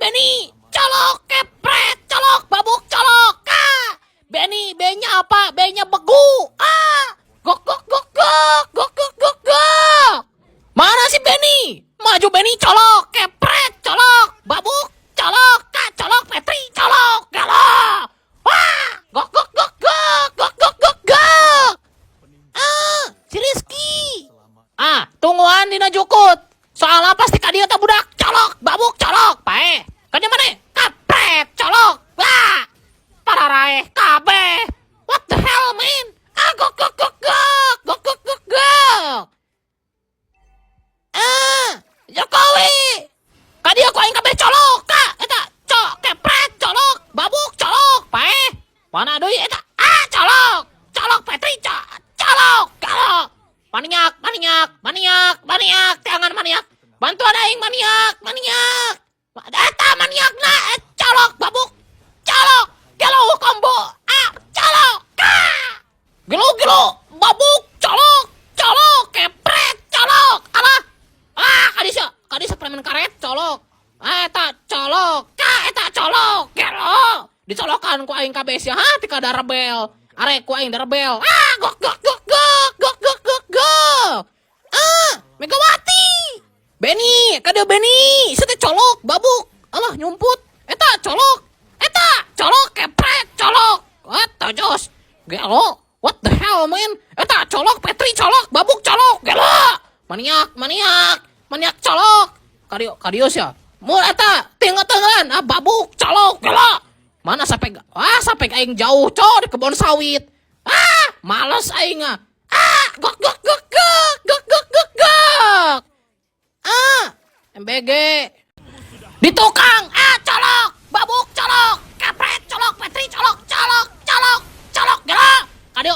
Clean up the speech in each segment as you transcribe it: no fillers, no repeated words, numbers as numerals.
Benny? Colok, kepret, colok, babuk, colok. Ah, Benny, B-nya apa? B-nya begu. Ah, gok gok gok gok gok gok gok gok. Mana si Benny? Maju Benny, colok, kepret, colok, babuk, colok, kak, colok, Petri, colok, galak. Wah, gok gok gok gok gok gok gok gok. Ah, si Rizky. Ah, tungguan dina jukut. Soalnya pasti ka dieu tah budak, colok, babuk, colok, paeh. Ka dieu mana? Kapret, colok. Wah. Pararaeh kabeh. What the hell, man? Ah, gok gok gok gok gok gok gok gok. Ah, Jokowi. Ka dieu ku aing kabeh colok, ka. Eta, cok, kepret, colok, babuk, colok, paeh. Mana deui eta? Ah, colok. Colok Petri, colok, colok. Maniak, maniak, maniak, maniak, jangan maniak. Bantuan aing maniak, maniak. Eta maniak na, eh, colok, babuk, colok. Gelo combo, ah, colok, ka. Gelo gelo, babuk, colok, colok, kepret, colok. Alah, ah, kadisa, kadisa preman karet, colok. Ah, eta colok, ka, eta colok, gelo. Dicolokan ku aing kabeh sia, ha, tika rebel. Arek ku aing rebel. Ah, gok gok gok gok gok gok gok gok. Ah, Megawati. Benny, kade Benny, sete colok, babuk. Alah, nyumput. Eta colok. Eta colok, kepret, colok. What the jos? Gelo. What the hell, man? Eta colok, Petri colok, babuk colok, gelo. Maniak, maniak, maniak colok. Kadio, kadio sia. Mu eta tinggal-tinggalan, ah babuk colok, gelo. Mana sampai ah sampai aing jauh, cok, di kebun sawit. Ah, males aing ah. Ah, gok gok gok gok gok gok gok gok. Ah, MBG. Di tukang, ah colok, babuk colok, kepret colok, Petri colok, colok, colok, colok, gelo. Kadio,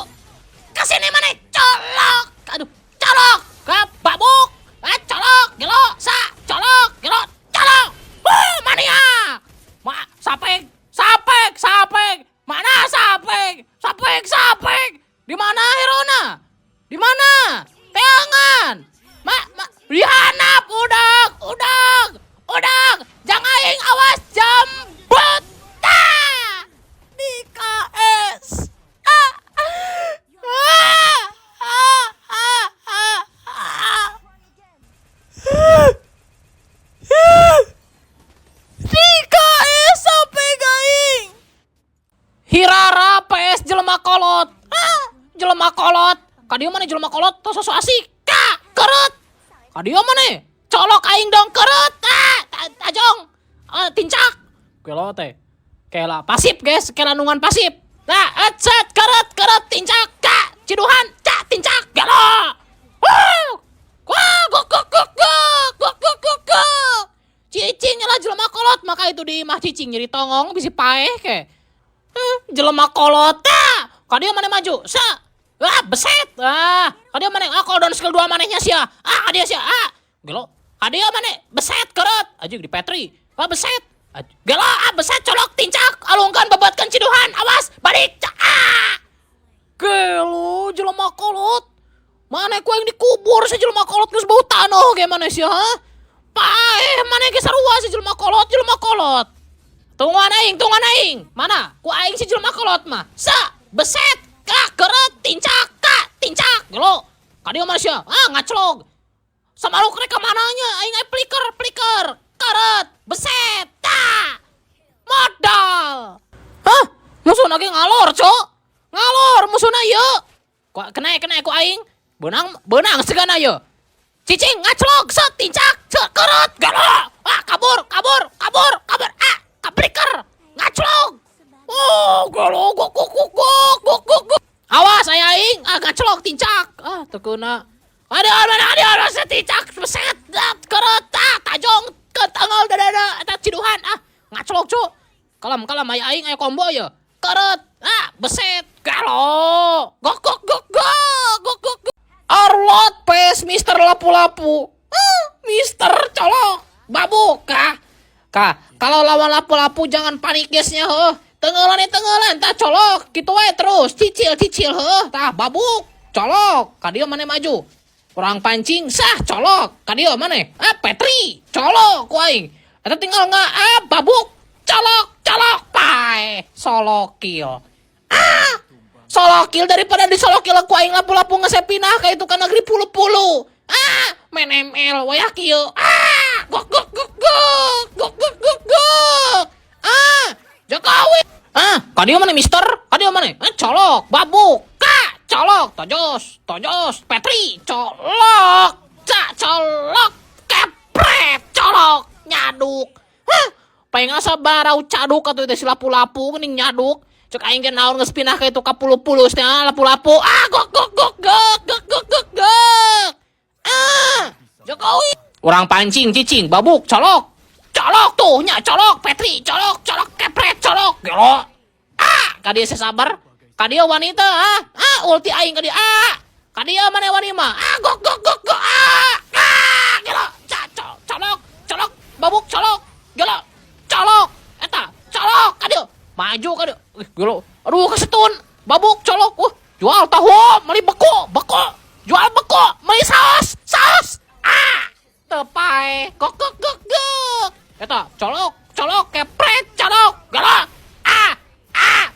kesini mana? Colok, aduh, colok, ke babuk, ah colok, gelo, sa, colok, gelo, colok. Wuh, maniak. Ma, sapek, sapek, sapek. Mana sapek? Sapek, sapek. Di mana Herona? Di mana? Teangan. Ma, ma, dihanap udah, udah, udah. Jangan aing awas jambut. Ah! Di KS. Ah. Ah. Ah. Ah. Ah. Ah. Ah. Di KS sampai aing. Hirara PS jelema kolot. Ah, jelema kolot. Kadieu mana jelema kolot tos sok asik. Ka, keret. Kadieu mana? Colok aing dong keret. Ah, tajong. Ah, tincak. Gelo teh. Kela pasif guys, kela nungan pasif. Nah, ecet keret keret tincak ka, ciduhan cak tincak gelo. Wah, wah, gok gok gok gok gok gok gok gok. Cicing lah jelema kolot, maka itu di imah cicing nyeri tongong bisi paeh ke. Eh, jelema kolot ah. Kadieu mana maju? Sa. Ah, beset. Ah, kadieu mana? Ah, cooldown skill 2 manehnya sia. Ah, kadieu sia. Ah, gelo. Kadieu mana? Beset keret. Anjing di Petri. Ah, beset. Gelo, ah, beset colok tincak. Alungkan bebatkan ciduhan. Awas, balik. Ah. Gelo, jelema kolot. Mana ku yang dikubur si jelema kolot geus bau tanah ge mana sia, ha? Paeh, mana ge sarua si jelema kolot, jelema kolot. Tungguan aing, tungguan aing. Mana? Ku aing si jelema kolot mah. Sa, beset, ka, keret, tincak, ka, tincak. Gelo. Kadieu mana sia? Ah, ngaclog. Sama lu rek ka mananya? Aing aing flicker, flicker. Keret, beset, ta. Modal. Hah? Musuh lagi ngalor, Cok. Ngalor musuhna ieu. Kok kena kena ku aing. Beunang beunang segana ye. Cicing ngaclog set tincak set keret gelo. Ah, kabur, kabur, kabur, kabur. Ah, kabliker. Ngaclog. Oh, gelo gok gok gok gok gok gok gok. Awas aya aing, ah ngaclog tincak. Ah, teu keuna. Ada ada ada ada set tincak beset ah, keret ah tajong ke tanggal dada eta ciduhan ah ngaclog cuk. Kalem kalem aya aing aya combo ye. Keret ah beset gelo. Gok gok gok gok gok gok gok. Arlott pes Mister Lapu-Lapu. Ah, Mister colok. Babuk kah? Kah, kalau lawan lapu-lapu jangan panik guysnya heuh. Tenggelan tenggelan tah colok kitu wae terus cicil cicil heuh tah babuk colok ka dieu maneh maju. Kurang pancing sah colok ka dieu maneh. Ah Petri colok ku aing. Eta tinggal nggak babuk, colok, colok, pae, solo kill. Ah, solo kill daripada di solo kill ku aing Lapu-Lapu geus pindah ka itu ka negeri pulu-pulu. Ah, main ML wayah kieu. Ah, gok gok gok gok gok gok gok gok. Ah, Jokowi. Ah, kadieu mana Mister? Kadieu mana? Ah, colok, babuk, ka, colok, tojos, tojos, Petri, colok, cak, colok, kepret, colok, nyaduk. Hah, paling asa barau caduk atuh teh si Lapu-Lapu geuning nyaduk. Cek aing ge naon geus pindah ka itu ka pulu-pulu teh, ah, Lapu-Lapu. Ah, gok gok gok gok gok gok gok gok. Ah, Jokowi. Urang pancing cicing, babuk, colok. Colok tuh nya, colok, Petri, colok, colok, kepret, colok. Gelo. Ah, kadieu sabar. Kadieu wanita, ah, ah, ulti aing kadieu, ah. Kadieu mana wani mah? Ah, gok gok gok gok. Ah, ah, gelo. Cak, colok, colok, babuk, colok. Gelo. Colok. Eta, colok kadieu. Maju kadieu. Ih, gelo. Aduh, kesetun. Babuk, colok. Wah, jual tahu, beli beko, beko. Jual beko, beli saus, saus. Ah, teu paeh. Gok gok gok gok. Eta, colok, colok, kepret, colok. Gelo. Ah, ah.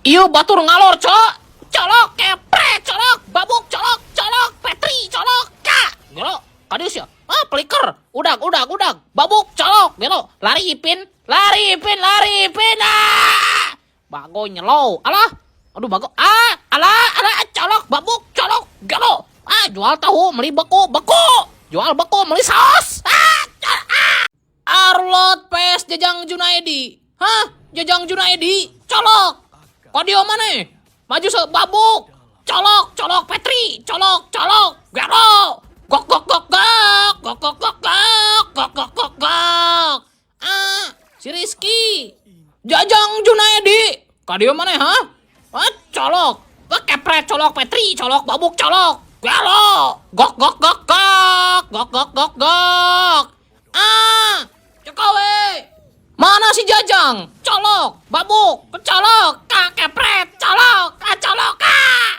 Ieu batur ngalor, cok. Colok, kepret, colok, babuk, colok, colok, Petri, colok, ka. Gelo, kadieu sia. Ah, flicker. Udag, udag, udag. Babuk, colok, gelo. Lari Ipin, lari Ipin, lari Ipin. Ah! Bago nyelow. Alah. Aduh, bago. Ah, alah, alah, colok, babuk, colok, gelo. Ah, jual tahu, beli beku, beku. Jual beku, beli saus. Ah, ah. Arlott PS Jajang Junaedi. Hah? Jajang Junaedi? Colok. Kadieu mana? Maju se babuk. Colok, colok Petri, colok, colok. Gelo. Gok gok gok gok. Gok gok gok gok. Gok gok gok gok. Ah, si Rizky. Jajang Junaedi. Kadieu mana, ha? Ah, colok. Ah, kepret colok Petri, colok babuk colok. Gelo. Gok gok gok gok. Gok gok gok gok. Ah, Jokowi. Mana si Jajang? Colok, babuk, colok, kak kepret, colok, ah, colok, ah.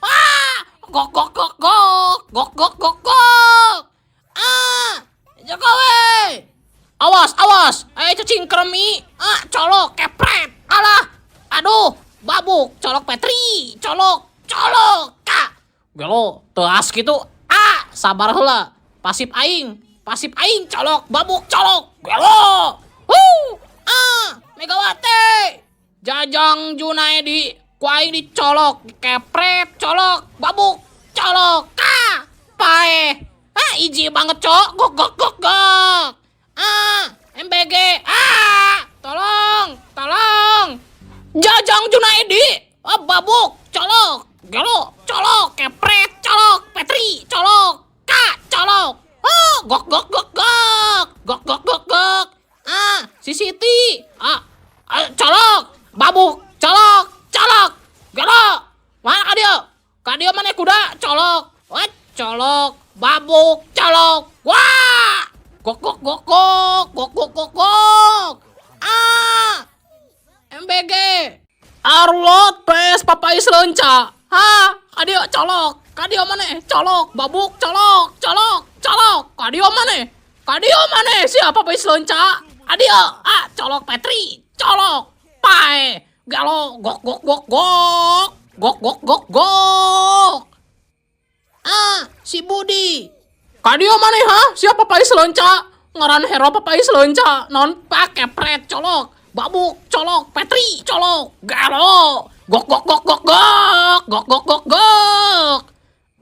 Ah, gok gok gok gok, gok gok gok gok. Ah, Jokowi. Awas, awas, ayo cacing kremi. Ah, colok, kepret. Alah, aduh, babuk, colok Petri, colok, colok, kak. Gelo, teas gitu. Ah, sabar heula. Pasif aing, pasif aing, colok, babuk, colok. Gelo. Huh. Ah, Megawati. Jajang Junaedi, ku aing dicolok, kepret, colok, babuk, colok. Ah, paeh. Ah, easy banget, cok. Gok gok gok gok. Ah, MBG. Ah, tolong, tolong. Jajang Junaedi. Ah, babuk, colok, gelo, colok, kepret, colok, Petri, colok, ka, colok. Oh, gok gok gok gok, gok gok gok gok. Ah, si Siti. Ah, ah, colok, babuk, colok, colok, gelo. Mana kadieu? Kadieu mana kuda? Colok. Wah, colok, babuk, colok. Wah! Gok gok gok gok, gok gok gok gok. Ah! MBG. Arlott PS Papai Selenca. Ha, kadieu colok. Kadieu mana? Colok, babuk, colok, colok, colok. Kadieu mana? Kadieu mana? Siapa Papai Selenca? Kadieu, ah, colok Petri, colok. Pae, galo, gok gok gok gok. Gok gok gok gok. Ah, si Budi. Kadieu mana ha? Siapa Papai Selenca? Ngaran hero Papai Selenca. Non pakai pret colok. Babuk colok, Petri colok, galo. Gok gok gok gok gok. Gok gok gok gok.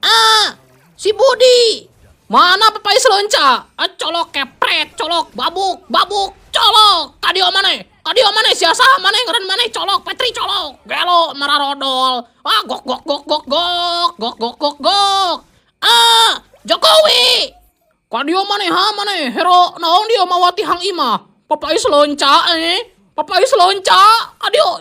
Ah, si Budi. Mana Papai Selenca? Ah, colok kepret, colok, babuk, babuk, colok. Kadieu mana? Kadieu mana? Siasa mana? Ngaran mana? Colok, Petri colok. Gelo, mararodol. Ah, gok gok gok gok gok. Gok gok gok gok. Ah, Jokowi. Kadieu mana ha mana? Hero naon dia mawati hang imah? Papai Selenca eh. Papai Selenca. Kadieu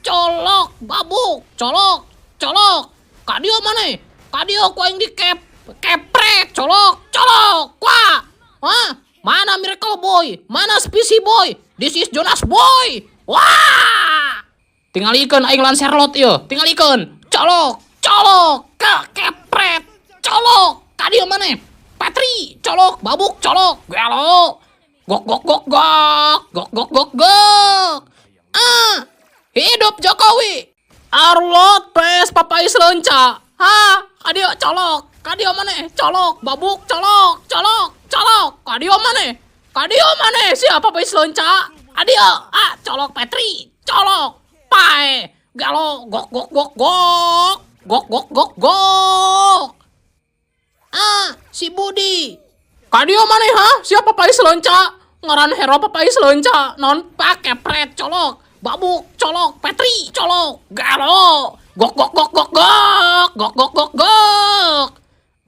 colok, babuk, colok, colok. Kadieu mana? Kadieu ku aing dikep kepret, colok, colok. Wah. Hah? Mana Miracle Boy? Mana Spicy Boy? This is Jonas Boy. Wah! Tingalikeun aing Lancelot ieu. Tingalikeun. Colok, colok, ke kepret, colok. Kadieu mana? Petri, colok, babuk, colok. Gelo. Gok gok gok gok gok gok gok gok. Ah, hidup Jokowi. Arlott PS papais leunca. Ha, kadieu colok. Kadieu maneh? Colok, babuk, colok, colok, colok. Kadieu maneh? Kadieu maneh? Siapa papais leunca? Kadieu, ah, colok Petri, colok. Paeh, gelo, gok gok gok gok. Gok gok gok gok. Ah, si Budi. Kadieu maneh, ha? Siapa papais leunca? Ngaran hero papais leunca. Non pake pret colok. Babuk colok, Petri colok. Gelo. Gok gok gok gok gok. Gok gok gok gok.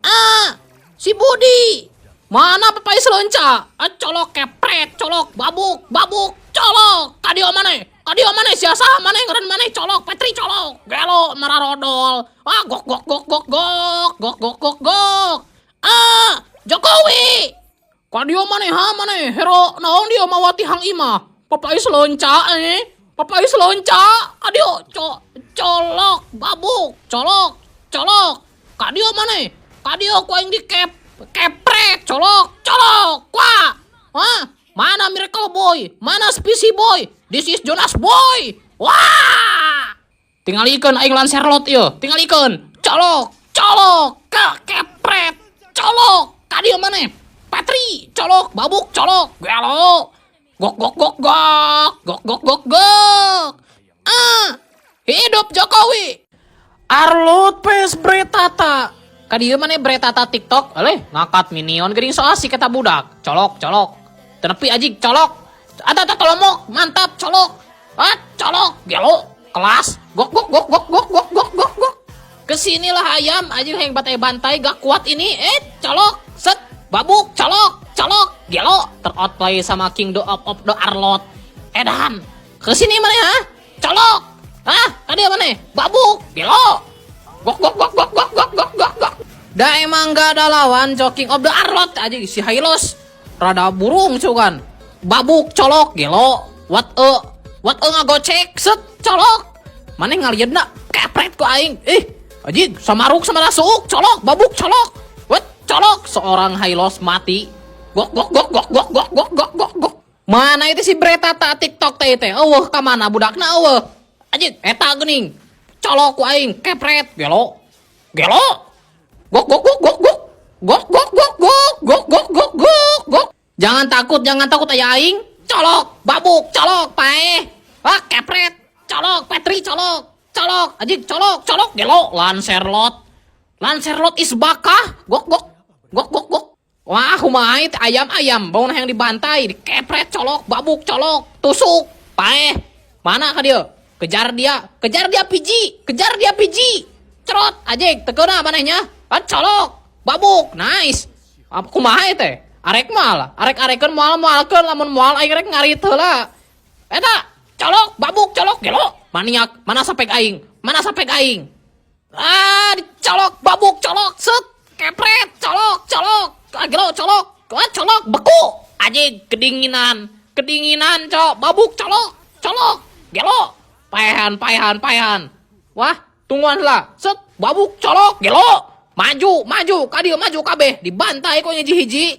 Ah, si Budi. Mana papais leunca? Ah, colok kepret, colok, babuk, babuk, colok. Kadieu maneh? Kadieu maneh? Sia saha maneh, ngaran maneh? Colok, Petri colok. Gelo mararodol. Ah, gok gok gok gok gok. Gok gok gok gok. Ah, Jokowi. Kadieu maneh, ha, maneh? Hero naon dia mawa tihang imah? Papais leunca eh. Papais leunca. Kadieu colok, babuk, colok, colok. Kadieu maneh? Kadieu ku aing dikep kepret, colok, colok. Wah. Hah? Mana Miracle Boy? Mana Spicy Boy? This is Jonas Boy. Wah! Tingalikeun aing Lancelot ieu. Tingalikeun. Colok, colok, ke kepret, colok. Kadieu maneh? Petri, colok, babuk, colok. Gelo. Gok gok gok gok. Gok gok gok gok. Ah, hidup Jokowi. Arlott PS Bretata. Kadieu maneh Bretata TikTok? Aleh, ngakat minion geuning so asik eta budak. Colok, colok. Teu nepi anjing, colok. Ada ada tolomok, mantap, colok. Ah, colok, gelo, kelas. Gok gok gok gok gok gok gok gok gok. Kesinilah ayam, anjing yang bantai-bantai gak kuat ini. Eh, colok, set, babuk, colok, colok, gelo, teroutplay sama King the of, of the Arlott. Edan, kesini maneh, ha? Colok. Hah, tadi maneh? Babuk, gelo. Gok gok gok gok gok gok gok gok gok. Da emang gak ada lawan Joking of the Arlott aja si Hylos. Rada burung cuman. Babuk, colok, gelo. What a ngagocek, set, colok. Maneh ngalieu kepret ku aing. Ih, anjing samaruk sama lasuk, colok, babuk, colok. What, colok, seorang Hylos mati. Gok gok gok gok gok gok gok gok gok gok. Mana itu si Bretata TikTok teh teh? Euweuh, ka mana budakna euweuh? Anjing, eta geuning. Colok ku aing, kepret, gelo. Gelo. Gok gok gok gok gok. Gok gok gok gok gok gok gok gok gok. Jangan takut, jangan takut aya aing. Colok, babuk, colok, paeh. Wah, kepret. Colok, Petri colok. Colok, anjing colok, colok, gelo, Lancelot. Lancelot is bakah. Gok gok. Gok gok gok. Wah, kumaha teh ayam-ayam, bau yang dibantai, dikepret, colok, babuk, colok, tusuk, paeh. Mana ka dia? Kejar dia PG, kejar dia PG. Cerot, anjing, teu keuna manehnya. Ah, colok, babuk, nice. Apa kumaha teh? Arek moal, arek-arekeun moal moalkeun, lamun moal aing rek ngarit heula. Eta, colok, babuk, colok, gelo. Maniak, mana sampai aing? Mana sampai aing? Ah, dicolok, babuk, colok, set, kepret, colok, colok, ah, gelo, colok, ah, colok, beku. Anjing, kedinginan, kedinginan, cok, babuk, colok, colok, gelo. Paehan, paehan, paehan. Wah, tungguan lah, set, babuk, colok, gelo. Maju, maju, kadieu maju kabeh, dibantai kok hiji-hiji.